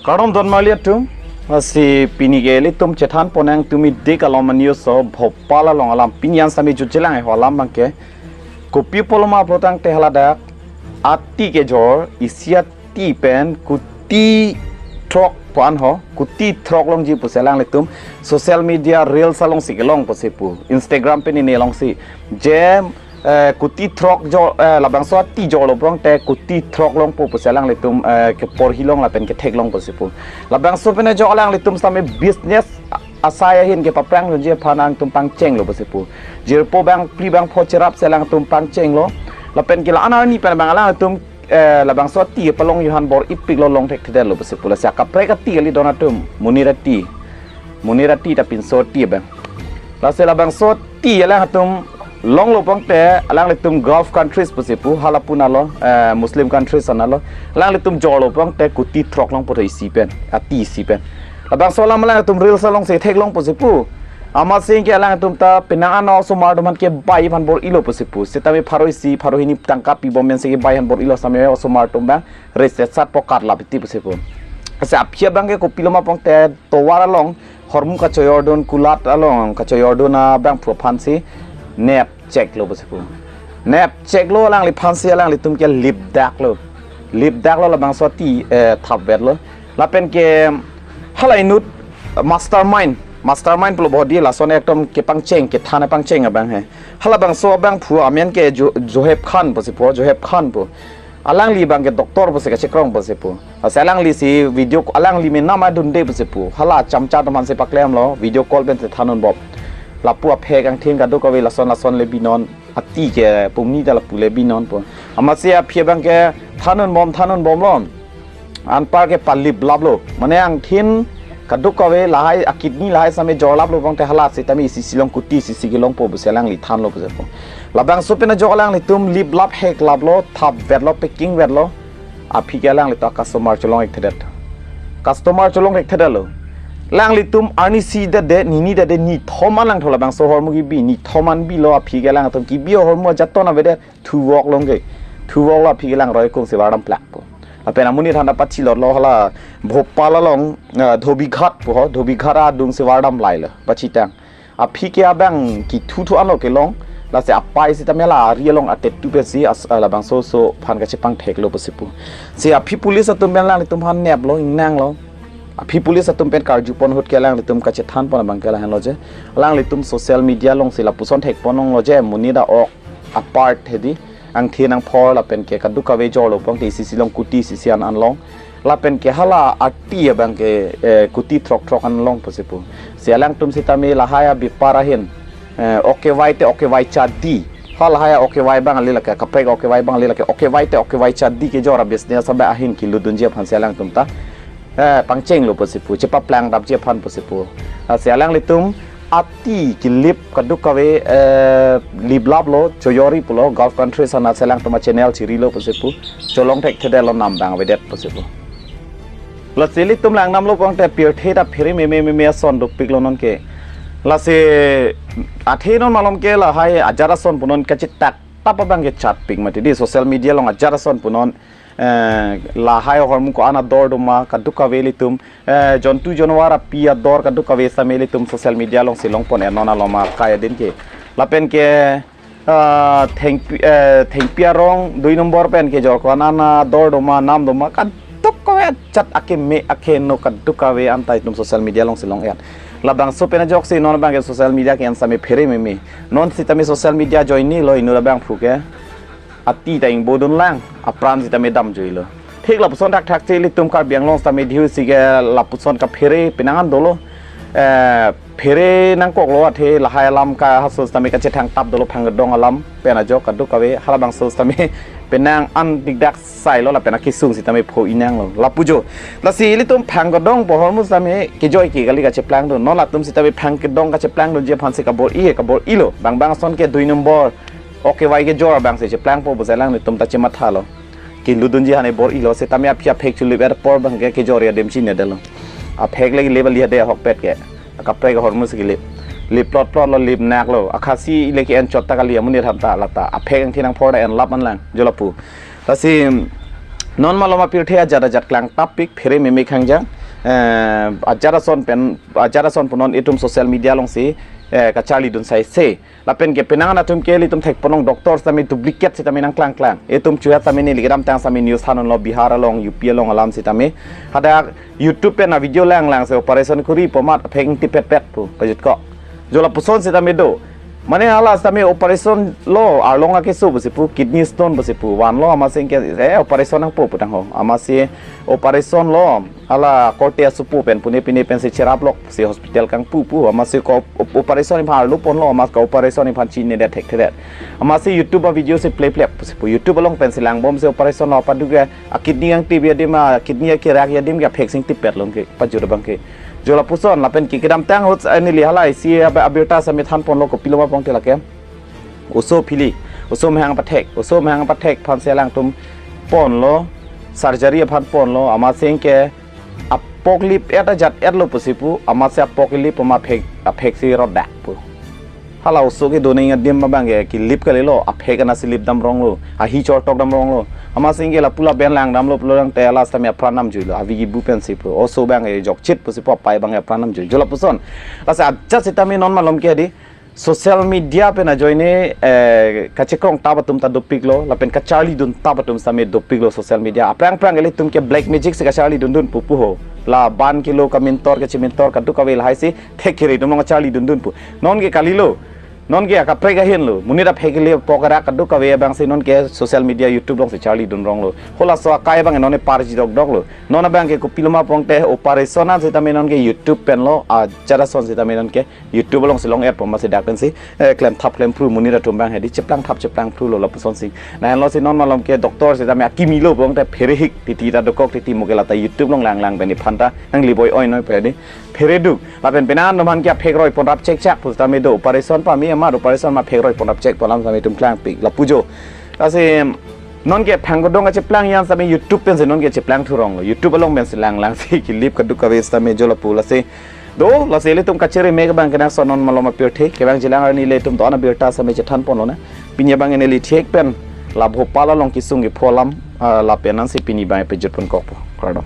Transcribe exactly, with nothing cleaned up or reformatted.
Kardom don marli atum, lasi pini ke ilitum chethan ponnang tumi dek alom anyo so Bhopal along alam pini an sami jutjelang ho alam abangke. Kopi pulo ma pulo tangte haladak ati kejor, isi ati pen kuti throk pu-an ho, kuti throk longji pusi alanglitum social media reels alongsi kelong pusi pu, Instagram pen ne longsi. Je eh, kuti throk jo, eh, labangso ati jorlo pulote kuti throk longpo pusi alanglitum, eh, keporhi long lapen kethek long pusi pu. Labangso pen ajok alanglitum sami business a-, asai ahin kepaphrang lonji aphan alangtum pangchenglo pusi pu. Jirpo bangphli bangpho cherapsi alangtum pangchenglo. Lapen ke la-an arni pen abang alangtum, eh, labangso ati palong johan bor-ipiklo, long thekthedetlo pusi pu. Lasi akaprek ati kali don atum, monit ati. Monit ati ta pinso ati abang. Lasi labangso ati alangtum longlo pulote alanglitum Gulf countries pusi pu, hala pu anlo, eh, Muslim countries anlo. Alanglitum jorlo pulote kuti throk longpo isi pen, ati isi pen. Labangso alam alangtum reels alongsi theklong pusi pu. Amatsi ke alangtum ta penang an osomar atum aphan kebai aphan bor-ilo pusi pu. Sitame pharo isi, pharo hini tangka pibom pensi kebai aphan bor-ilo sitame osomar atum abang reset sat pokat lap iti pusi pu. Lasi aphi abangke kopilo ma pulote tovar along hormu kachoyordun, kulat along kachoyordun abangphu aphansi nep cheklo pusi pu. Nep cheklo alangliphansi alanglitum ke lipdaklo. Lipdaklo labangso ati, eh, thapvetlo. Lapen ke hala inut mastermind, mastermind pulo bodi lason ekdom kepangcheng, kethan pangcheng abang he. Halabangso abangphu amen ke Jo-, Joheb Khan pusi pu, Joheb Khan pu. Alangli abangke doctor pusi kachekrong pusi pu. Lasi alanglisi video, alangli me nama dunde pusi pu. Hala chamcha atum aphansi paklemlo, video call pensi thandun bom. Lapu aphek angthin kadokave lason lason le binon, ati ke pumni ta lapu le binon pu. Amatsi aphi abangke thandun bom, thandun bomlo. Anpar ke paliplaplo. Mane angthin kadokave lahai akidney lahai sitame jorlaplo pulote hala sitame isi isi long kuti isi isi kelongpo pusi alangli thanlo pusi pu. Labangso pen ajok alanglitum liplap heklaplo, thapvetlo, packing vetlo. Aphi ke alanglitum customer cholong ekthedet. Customer cholong ekthedetlo. Alanglitum arnisi dede, nini dede, nithom an langtho labangso ahormu kebi, nithom an bilo aphi ke alangtum kebi ahormu ajaton avedet, thuvok long ke. Thuvoklo aphi ke langroi kungsi vardam plakpo. Lapen amonit aphanta pachilotlo hala Bhopal along, eh, Dhobighat pu ho, Dhobighat adungsi vardam lailo, pachitang. Aphi ke abang kithuthu anlo kelong, lasi apai sitame la ari along atet tu pensi as-, ah, labangso oso aphan kachepangtheklo pusi pu. Si aphi police atum pen alanglitum aphan neplo, ingnanglo. Aphi police atum pen karjupon ahut ke alanglitum kachethan pon abangke lahenlo je. Alanglitum social media alongsi lapuson thekpon longlo je, monit a-ok apart hedi, angthin angphor lapen ke kadokave jorlo pulote isi isi long kuti isi isi an an long. Lapen ke hala ati abangke, eh, kuti throk throk an long pusi pu. Si alangtum sitame lahai abepar ahin, eh, okevai te okevai chadi. Ha lahai okevai abang ale lake, kaprek okevai abang ale lake, okevai te okevai chadi kejor abusiness abang ahin kelutdunji aphansi alangtum ta, eh, pangchenglo pusi pu, chepaplangdapji aphan pusi pu. Lasi alanglitum ati kelip kadokave, eh, liplaplo, choyori pulo, Gulf countries ana si alangtum achannel chirilo pusi pu, cholong thekthedetlo, nam abang avedet pusi pu. Lasi ilitum langdamlo pulote pirthe ta phere meme meme ason dopiklo non ke. Lasi athe non malom ke lahai ajat ason pu non kachetak tap abangke chatpik mati di, social media along ajat ason pu non, eh, lahai ahormu ko-an ador doma kadokave ilitum, eh, jontu jonwar api ador kadokave sitame ilitum social media alongsi longpon enon aloma kaya din ke. Lapen ke, ah, thengpi, eh, thengpi arong dui nombor pen kejor ko-an ador doma, nam doma, kadokave ajat akeme akeno kadokave anta itum social media alongsi long-et. Labangso pen ajoksi non abangke social media ke-en sitame phere meme. Non sitame social media ajoinelo inut abangphu ke. Ati ta ingbodun lang, apran sitame damjuilo. Thik lapuson thakthak si ilitum Karbi Anglong sitame dhiu si ke lapuson kaphere penang an dolo. Eh, phere nangkoklo athe lahai alam kahaso sitame kachethangtap dolo, phangdong alam pen ajok kadokave halabangso sitame penang an dikdak sailo lapen akesung sitame pho-i nanglo. Lapu jo. Lasi ilitum phangdong pu ahormu sitame kejoi ke kali kacheplangdun. Non latum sitame phangdong kacheplangdunji aphansi kabor-i, kabor-ilo. Bang bang ason ke dui nombor okevai kejor abangsi cheplangpo pusi alanglitum ta chemathalo. Kelutdunji aphan bor-ilo sitame aphi aphek chulip er apor abangke kejor adim chinedetlo. Aphek le lip ali hade ahokpet ke. Kaprek ahormu si kelip. Lipplotplotlo, lipnaklo. Akhasi le ke-en chot ta kali amonit aphanta lata. Aphek angthin angphor ta enlap an lang. Jo lapu. Lasi Non malom apirthe ajat ajat klang tapik phere meme khangjang. Eh, ajat ason pen, ajat ason punon itum social media alongsi, eh, kacharlidun sai se. Lapen ke penang atum ke ilitum thekponlong doctor sitame duplicate sitame nangklang klang. Itum chuhat sitame neli kedamtang sitame news thanlo Bihar along, U P along alam sitame. Hadak YouTube pen a video lang lang se operation kuri pu amat aphek ingtip pet pet pu pajut ko. Jo lapuson sitame do. Mane hala sitame operation lo arlong akeso pusi pu, kidney stone pusi pu vanlo, amatsi ke, eh, operation nangpo putang ho. Amatsi operation lo, hala korte asupo pen pune pine pensi cherap lok si hospital kangpu pu, amatsi ko op-, operation iphan arlo ponlo, amat ko operation iphan chinidet thekthedet. Amatsi YouTube a video si play play pusi pu, YouTube along pensi langbomsi operation lo paduk ke, a kidney angtip adim, a kidney akerak adim ke aphek sing tipet long ke pajut abang ke. Jo lapuson lapen ke kedamtang ahut, eh, neli hala isi ab-, abirta sitame thanponlo, kopilo ma pongte lake. Oso phili, oso mehang pathek, oso mehang pathek aphansi alangtum ponlo, surgery aphan ponlo, amatsi ke apok lip et ajat etlo pusi pu, amatsi apok lip amat aphek, aphek si rodak pu. Hala oso kedo nang adim abang ke kelip kalilo, aphek anatsi lip damronglo, ahi chortok damronglo. Amatsi ke lapu laben langdamlo pulo tangte hala sitame apran namjuilo, avi kibu pensi pu. Oso abang ke jokchit pusi pu, apai abang ke apran namjui. Jo lapuson. Lasi ajat sitame non malom ke di social media pen ajoine, eh, kachekrong tap atum ta dopiklo, lapen kacharlidun tap atum sitame dopiklo social media. Aphrang aphrang ilitum ke black magic si kacharlidundun pupu ho. La ban kilo kamintor kachimintor kadokave lahai si thek kiri atum along kacharlidundun pu. Non ke kalilo. Non ke akaprek ahinlo. Monit aphek ili pok arak kadokave abang si non ke social media YouTube alongsi charlidun ronglo. Halaso akai abang non ke parji dokdoklo. Non abang ke kopilo ma pongte operation an sitame non ke YouTube penlo, ajat ason sitame non ke YouTube alongsi long-et pu amatsi dak pensi, eh, klemthap klemphru monit atum abang hedi cheplang thap cheplang phrulo lapuson si. Lahenlo si non malom ke doctor sitame akimi lo pongte pherehik titi ta dokok titi mo ke lata YouTube along lang lang pen iphanta nangli boi oi noi pu di. Phereduk. Lapen penang atum aphan ke aphek roi ponrap chek chak pusitame do, operation pame amat operation ma phek roi ponrap chek pu alam sitame itum klangpik. Lapu jo. Lasi non ke phang kedong kacheplang an sitame YouTube pensi non ke cheplang thuronglo. YouTube along pensi lang lang si kelip kadokave sitame jo lapu lasi. Do, lasi ilitum kachere me ke abang kenangsot non malom apirthe, kevangjilang arni ilitum do-an abirta sitame chethanponlonang. Pini abang neli thek pen la Bhopal along kesung kepho alam, ah, lapen ansi pini abang pejutponkokpo. Kardom.